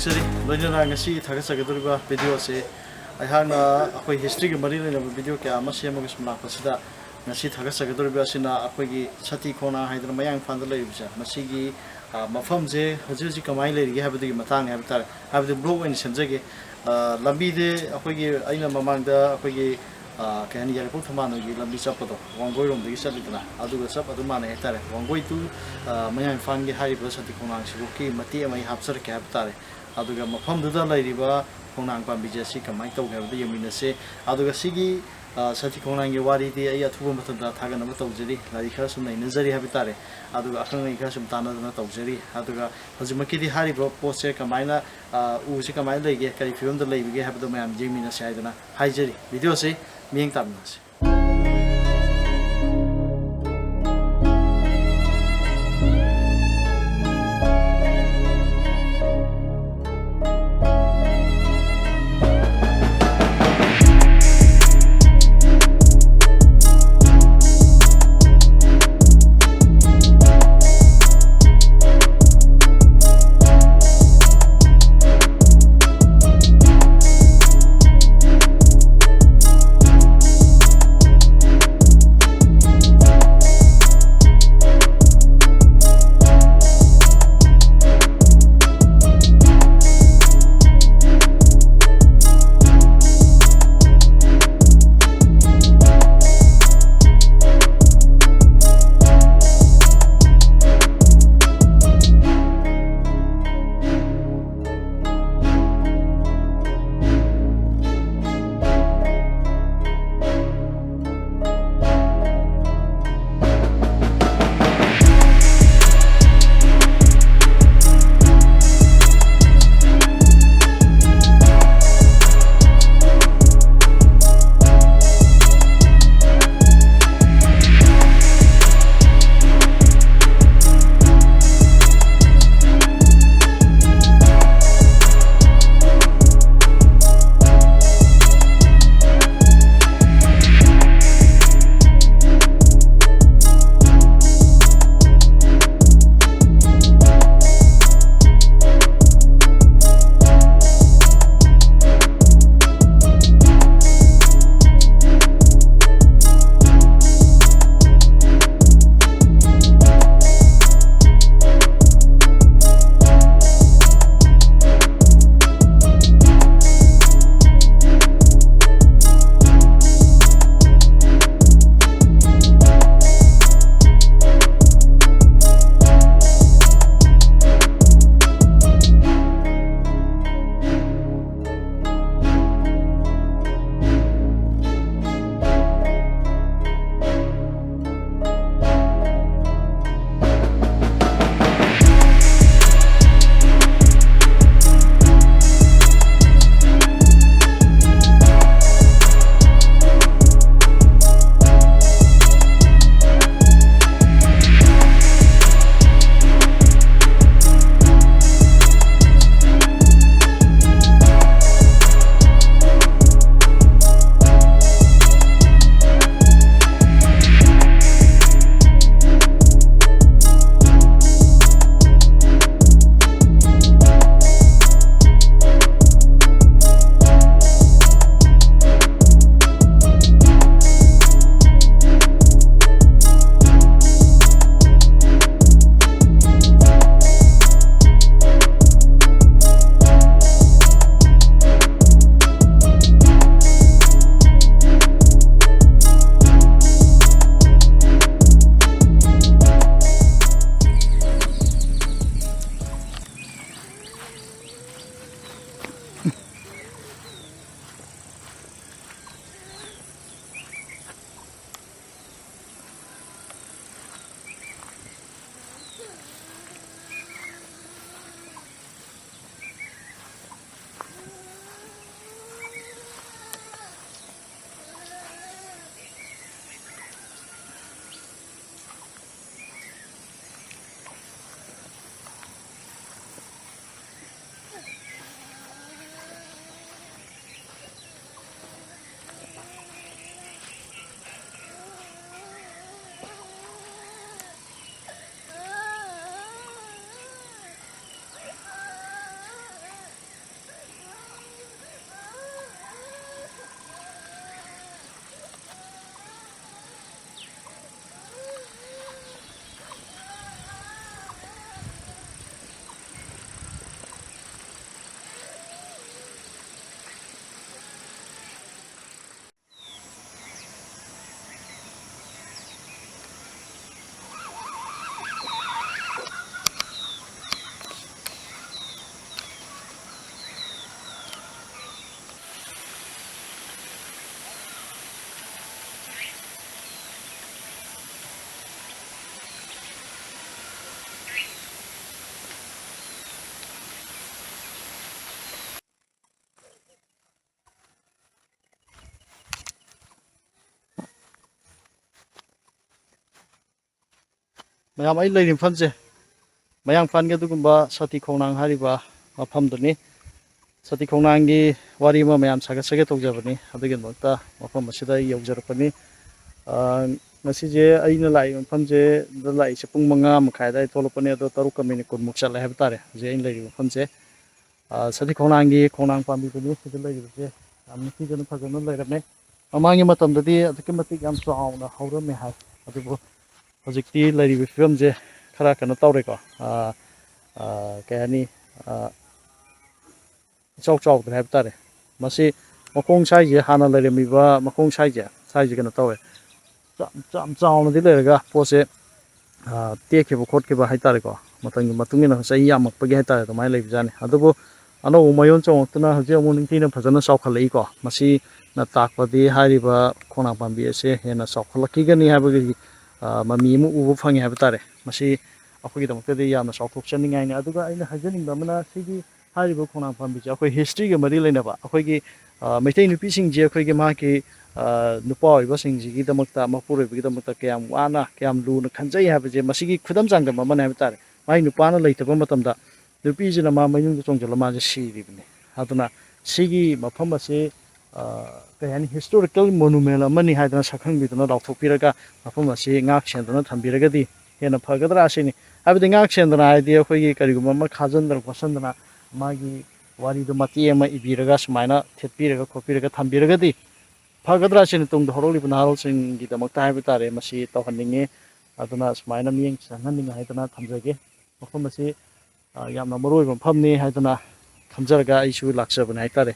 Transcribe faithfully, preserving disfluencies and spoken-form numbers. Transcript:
ꯁꯔꯤ, ꯂꯣꯏꯅꯅ ꯉꯁꯤ ꯊꯥꯒꯠꯆꯒꯗꯧꯔꯤꯕ ꯚꯤꯗꯤꯑꯣꯁꯦ, ꯑꯩꯍꯥꯛꯅ ꯑꯩꯈꯣꯏ ꯍꯤꯁꯇ꯭ꯔꯤꯒ ꯃꯔꯤ ꯂꯩꯅꯕ ꯚꯤꯗꯤꯑꯣ ꯀꯌꯥ ꯑꯃ ꯁꯦꯝꯃꯒ ꯁꯨꯝ ꯂꯥꯛꯄꯁꯤꯗ, ꯉꯁꯤ ꯊꯥꯒꯠꯆꯒꯗꯧꯔꯤꯕ ꯑꯁꯤꯅ ꯑꯩꯈꯣꯏꯒꯤ ꯁꯇꯤ ꯈꯣꯡꯅꯥꯡ ꯍꯥꯏꯗꯅ ꯃꯌꯥꯡ ꯏꯝꯐꯥꯜꯗ ꯂꯩꯔꯤꯕꯁꯦ, ꯃꯁꯤꯒꯤ, ꯑ, ꯃꯐꯝꯁꯦ ꯍꯧꯖꯤꯛ ꯍꯧꯖꯤꯛ ꯀꯃꯥꯏꯅ ꯂꯩꯔꯤꯒꯦ ꯍꯥꯏꯕꯗꯨꯒꯤ ꯃꯇꯥꯡꯅꯤ ꯍꯥꯏꯕ ꯇꯥꯔꯦ꯫ ꯍꯥꯏꯕꯗꯤ ꯕ꯭ꯂꯣꯛ ꯑꯣꯏꯅ ꯁꯦꯝꯖꯒꯦ꯫ ꯑ, ꯂꯝꯕꯤꯗꯤ ꯑꯩꯈꯣꯏꯒꯤ, ꯑꯩꯅ ꯃꯃꯥꯡꯗ ꯑꯩꯈꯣꯏꯒꯤ, ꯑ, ꯀꯩ ꯍꯥꯏꯅꯤ, ꯌꯥꯏꯔꯤꯄꯣꯛ ꯊꯝꯕꯥꯜꯅꯨꯒꯤ ꯂꯝꯕꯤ ꯆꯠꯄꯗꯣ, ꯋꯥꯡꯒꯣꯏꯔꯣꯝꯗꯒꯤ ꯆꯠꯂꯤꯗꯅ, ꯑꯗꯨꯒ ꯆꯞ ꯑꯗꯨꯝ ꯃꯥꯟꯅꯩ ꯍꯥꯏꯇꯥꯔꯦ꯫ ꯋꯥꯡꯒꯣꯏ ꯇꯨ, ꯑ, ꯃꯌꯥꯡ ꯏꯝꯐꯥꯜꯒꯤ ꯍꯥꯏꯔꯤꯕ ꯁꯇꯤ ꯈꯣꯡꯅꯥꯡꯁꯤꯐꯥꯎꯒꯤ ꯃꯇꯦꯛ ꯑꯃ ꯑꯩ ꯍꯥꯞꯆꯔꯛꯀꯦ ꯍꯥꯏꯕ ꯇꯥꯔꯦ꯫ ꯑꯗꯨꯒ ꯃꯐꯝꯗꯨꯗ ꯂꯩꯔꯤꯕ ꯈꯣꯡꯅꯥꯡ ꯄꯥꯝꯕꯤꯁꯦ ꯑꯁꯤ ꯀꯃꯥꯏꯅ ꯇꯧꯒꯦ ꯍꯥꯏꯕꯗꯨ ꯌꯦꯡꯃꯤꯟꯅꯁꯦ꯫ ꯑꯗꯨꯒ ꯁꯤꯒꯤ, ꯑ, ꯁꯇꯤ ꯈꯣꯡꯅꯥꯡꯒꯤ ꯋꯥꯔꯤꯗꯤ ꯑꯩ ꯑꯊꯨꯕ ꯃꯇꯝꯗ ꯊꯥꯒꯠꯅꯕ ꯇꯧꯖꯔꯤ, ꯂꯥꯏꯔꯤꯛ ꯈꯔ ꯁꯨꯝ ꯅꯩꯅꯖꯔꯤ ꯍꯥꯏꯕ ꯇꯥꯔꯦ꯫ ꯑꯗꯨꯒ ꯑꯈꯪ ꯑꯍꯩ ꯈꯔ ꯁꯨꯝ ꯇꯥꯟꯅꯗꯅ ꯇꯧꯖꯔꯤ꯫ ꯑꯗꯨꯒ ꯍꯧꯖꯤꯛꯃꯛꯀꯤꯗꯤ ꯍꯥꯏꯔꯤꯕ ꯄꯣꯠꯁꯦ ꯀꯃꯥꯏꯅ, ꯑ, ꯎꯁꯦ ꯀꯃꯥꯏꯅ ꯂꯩꯒꯦ, ꯀꯔꯤ ꯐꯤꯕꯝꯗ ꯂꯩꯕꯒꯦ ꯍꯥꯏꯕꯗꯣ ꯃꯌꯥꯝ ꯌꯦꯡꯃꯤꯟꯅꯁꯦ ꯍꯥꯏꯗꯅ ꯍꯥꯏꯖꯔꯤ꯫ ꯚꯤꯗꯤꯑꯣꯁꯤ ꯃꯤꯠꯌꯦꯡ ꯇꯥꯃꯤꯟꯅꯁꯤ꯫ ꯃꯌꯥꯝ, ꯑꯩ ꯂꯩꯔꯤꯕ ꯃꯐꯝꯁꯦ ꯃꯌꯥꯡ ꯏꯝꯐꯥꯜꯒꯤ ꯑꯗꯨꯒꯨꯝꯕ ꯁꯇꯤ ꯈꯣꯡꯅꯥꯡ ꯍꯥꯏꯔꯤꯕ ꯃꯐꯝꯗꯨꯅꯤ꯫ ꯁꯇꯤ ꯈꯣꯡꯅꯥꯡꯒꯤ ꯋꯥꯔꯤ ꯑꯃ ꯃꯌꯥꯝ ꯁꯥꯒꯠꯆꯒꯦ ꯇꯧꯖꯕꯅꯤ꯫ ꯑꯗꯨꯒꯤꯗꯃꯛꯇ ꯃꯐꯝ ꯑꯁꯤꯗ ꯑꯩ ꯌꯧꯖꯔꯛꯄꯅꯤ꯫ ꯑ, ꯉꯁꯤꯁꯦ ꯑꯩꯅ ꯂꯥꯛꯏꯕ ꯃꯐꯝꯁꯦ, ꯗ ꯂꯥꯛꯏꯁꯦ ꯄꯨꯡ ꯃꯉꯥ ꯃꯈꯥꯏ ꯑꯗꯨꯋꯥꯏꯗ ꯊꯣꯛꯂꯛꯄꯅꯦ꯫ ꯑꯗꯣ ꯇꯔꯨꯛꯀ ꯃꯤꯅꯤꯠ ꯀꯨꯟꯃꯨꯛ ꯆꯠꯂꯦ ꯍꯥꯏꯕ ꯇꯥꯔꯦ ꯍꯧꯖꯤꯛ ꯑꯩꯅ ꯂꯩꯔꯤꯕ ꯃꯐꯝꯁꯦ꯫ ꯑ, ꯁꯖꯤꯛ ꯈꯣꯡꯅꯥꯡꯒꯤ ꯈꯣꯡꯅꯥꯡ ꯄꯥꯝꯕꯤꯗꯨꯅꯤ ꯁꯤꯗ ꯂꯩꯔꯤꯕꯁꯦ꯫ ꯌꯥꯝ ꯅꯤꯡꯊꯤꯖꯅ ꯐꯖꯅ ꯂꯩꯔꯝꯃꯦ꯫ ꯃꯃꯥꯡꯒꯤ ꯃꯇꯝꯗꯗꯤ ꯑꯗꯨꯛꯀꯤ ꯃꯇꯤꯛ ꯌꯥꯝ ꯆꯥꯎꯅ ꯍꯧꯔꯝꯃꯦ ꯍꯥꯏ, ꯑꯗꯨꯕꯨ ꯍꯧꯖꯤꯛꯇꯤ ꯂꯩꯔꯤꯕ ꯐꯤꯕꯝꯁꯦ ꯈꯔ ꯀꯩꯅꯣ ꯇꯧꯔꯦꯀꯣ꯫ ꯑ, ꯑ, ꯀꯩ ꯍꯥꯏꯅꯤ? ꯑ, ꯏꯆꯥꯎ ꯆꯥꯎꯗ꯭ꯔꯦ ꯍꯥꯏꯕ ꯇꯥꯔꯦ꯫ ꯃꯁꯤ ꯃꯈꯣꯡ ꯁꯥꯏꯁꯦ, ꯍꯥꯟꯅ ꯂꯩꯔꯝꯃꯤꯕ ꯃꯈꯣꯡ ꯁꯥꯏꯁꯦ, ꯁꯥꯏꯁꯦ ꯀꯩꯅꯣ ꯇꯧꯋꯦ, ꯌꯥꯝ, ꯌꯥꯝ ꯆꯥꯎꯅꯗꯤ ꯂꯩꯔꯒ ꯄꯣꯠꯁꯦ, ꯑ, ꯇꯦꯛꯈꯤꯕ ꯈꯣꯠꯈꯤꯕ ꯍꯥꯏꯇꯥꯔꯦꯀꯣ, ꯃꯇꯝꯒꯤ ꯃꯇꯨꯡ ꯏꯟꯅ ꯆꯍꯤ ꯌꯥꯝꯃꯛꯄꯒꯤ ꯍꯥꯏꯇꯥꯔꯦ, ꯑꯗꯨꯃꯥꯏꯅ ꯂꯩꯕꯖꯥꯠꯅꯤ꯫ ꯑꯗꯨꯕꯨ ꯑꯅꯧꯕ ꯃꯌꯣꯟ ꯆꯣꯡꯉꯛꯇꯨꯅ ꯍꯧꯖꯤꯛ ꯑꯃꯨꯛ ꯅꯤꯡꯊꯤꯅ ꯐꯖꯅ ꯆꯥꯎꯈꯠꯂꯛꯏꯀꯣ꯫ ꯃꯁꯤꯅ ꯇꯥꯛꯄꯗꯤ ꯍꯥꯏꯔꯤꯕ ꯈꯣꯡꯅꯥꯡ ꯄꯥꯝꯕꯤ ꯑꯁꯦ ꯍꯦꯟꯅ ꯆꯥꯎꯈꯠꯂꯛꯈꯤꯒꯅꯤ ꯍꯥꯏꯕꯒꯤ, ꯑ, ꯃꯃꯤ ꯑꯃ ꯎꯕ ꯐꯪꯉꯦ ꯍꯥꯏꯕ ꯇꯥꯔꯦ꯫ ꯃꯁꯤ ꯑꯩꯈꯣꯏꯒꯤꯗꯃꯛꯇꯗꯤ ꯌꯥꯝꯅ ꯆꯥꯎꯊꯣꯛꯆꯅꯤꯡꯉꯥꯏꯅꯤ꯫ ꯑꯗꯨꯒ ꯑꯩꯅ ꯍꯥꯏꯖꯅꯤꯡꯕ ꯑꯃꯅ, ꯁꯤꯒꯤ ꯍꯥꯏꯔꯤꯕ ꯈꯣꯡꯅꯥꯡ ꯄꯥꯝꯕꯤꯁꯦ ꯑꯩꯈꯣꯏ historyꯒ ꯃꯔꯤ ꯂꯩꯅꯕ, ꯑꯩꯈꯣꯏꯒꯤ, ꯑ, ꯃꯩꯇꯩ ꯅꯨꯄꯤꯁꯤꯡꯁꯦ ꯑꯩꯈꯣꯏꯒꯤ ꯃꯍꯥꯛꯀꯤ, ꯑ, ꯅꯨꯄꯥ ꯑꯣꯏꯕꯁꯤꯡꯁꯤꯒꯤꯗꯃꯛꯇ, ꯃꯄꯨꯔꯣꯏꯕꯒꯤꯗꯃꯛꯇ ꯀꯌꯥꯝ ꯋꯥꯅ, ꯀꯌꯥꯝ ꯂꯨꯅ ꯈꯟꯖꯩ ꯍꯥꯏꯕꯁꯦ ꯃꯁꯤꯒꯤ ꯈꯨꯗꯝ ꯆꯥꯡꯗꯝ ꯑꯃꯅꯤ ꯍꯥꯏꯕ ꯇꯥꯔꯦ꯫ ꯃꯥꯒꯤ ꯅꯨꯄꯥꯅ ꯂꯩꯇꯕ ꯃꯇꯝꯗ ꯅꯨꯄꯤꯁꯤꯅ ꯃꯥ ꯃꯌꯨꯝꯗ ꯆꯣꯡꯁꯤꯜꯂ ꯃꯥꯁꯦ ꯁꯤꯔꯤꯕꯅꯤ꯫ ꯑꯗꯨꯅ ꯁꯤꯒꯤ ꯃꯐꯝ ꯑꯁꯤ, ꯑ, ꯀꯩ ꯍꯥꯏꯅꯤ, historical monument ꯑꯃꯅꯤ ꯍꯥꯏꯗꯅ ꯁꯛꯈꯪꯕꯤꯗꯨꯅ ꯂꯥꯎꯊꯣꯛꯄꯤꯔꯒ ꯃꯐꯝ ꯑꯁꯤ ꯉꯥꯛ ꯁꯦꯟꯗꯨꯅ ꯊꯝꯕꯤꯔꯒꯗꯤ ꯍꯦꯟꯅ ꯐꯒꯗ꯭ꯔꯥ ꯑꯁꯤꯅꯤ꯫ ꯍꯥꯏꯕꯗꯤ ꯉꯥꯛ ꯁꯦꯟꯗꯅ ꯍꯥꯏꯗꯤ ꯑꯩꯈꯣꯏꯒꯤ ꯀꯔꯤꯒꯨꯝꯕ ꯑꯃ ꯈꯥꯖꯤꯟꯗꯅ ꯈꯣꯠꯆꯤꯟꯗꯅ ꯃꯥꯒꯤ ꯋꯥꯔꯤꯗꯨ ꯃꯇꯦꯛ ꯑꯃ ꯏꯕꯤꯔꯒ ꯁꯨꯃꯥꯏꯅ ꯊꯦꯠꯄꯤꯔꯒ ꯈꯣꯠꯄꯤꯔꯒ ꯊꯝꯕꯤꯔꯒꯗꯤ ꯐꯒꯗ꯭ꯔꯥ ꯁꯤꯅꯤ꯫ ꯇꯨꯡꯗ ꯍꯧꯔꯛꯂꯤꯕ ꯅꯍꯥꯔꯣꯜꯁꯤꯡꯒꯤꯗꯃꯛꯇ ꯍꯥꯏꯕ ꯇꯥꯔꯦ, ꯃꯁꯤ ꯇꯧꯍꯟꯅꯤꯡꯉꯤ꯫ ꯑꯗꯨꯅ ꯁꯨꯃꯥꯏꯅ ꯃꯤꯠꯌꯦꯡ ꯆꯪꯍꯟꯅꯤꯡꯉꯤ ꯍꯥꯏꯗꯅ ꯊꯝꯖꯒꯦ꯫ ꯃꯐꯝ ꯑꯁꯤ, ꯑ, ꯌꯥꯝꯅ ꯃꯔꯨ ꯑꯣꯏꯕ ꯃꯐꯝꯅꯤ ꯍꯥꯏꯗꯅ ꯈꯟꯖꯔꯒ ꯑꯩꯁꯨ ꯂꯥꯛꯆꯕꯅꯦ ꯍꯥꯏꯇꯥꯔꯦ꯫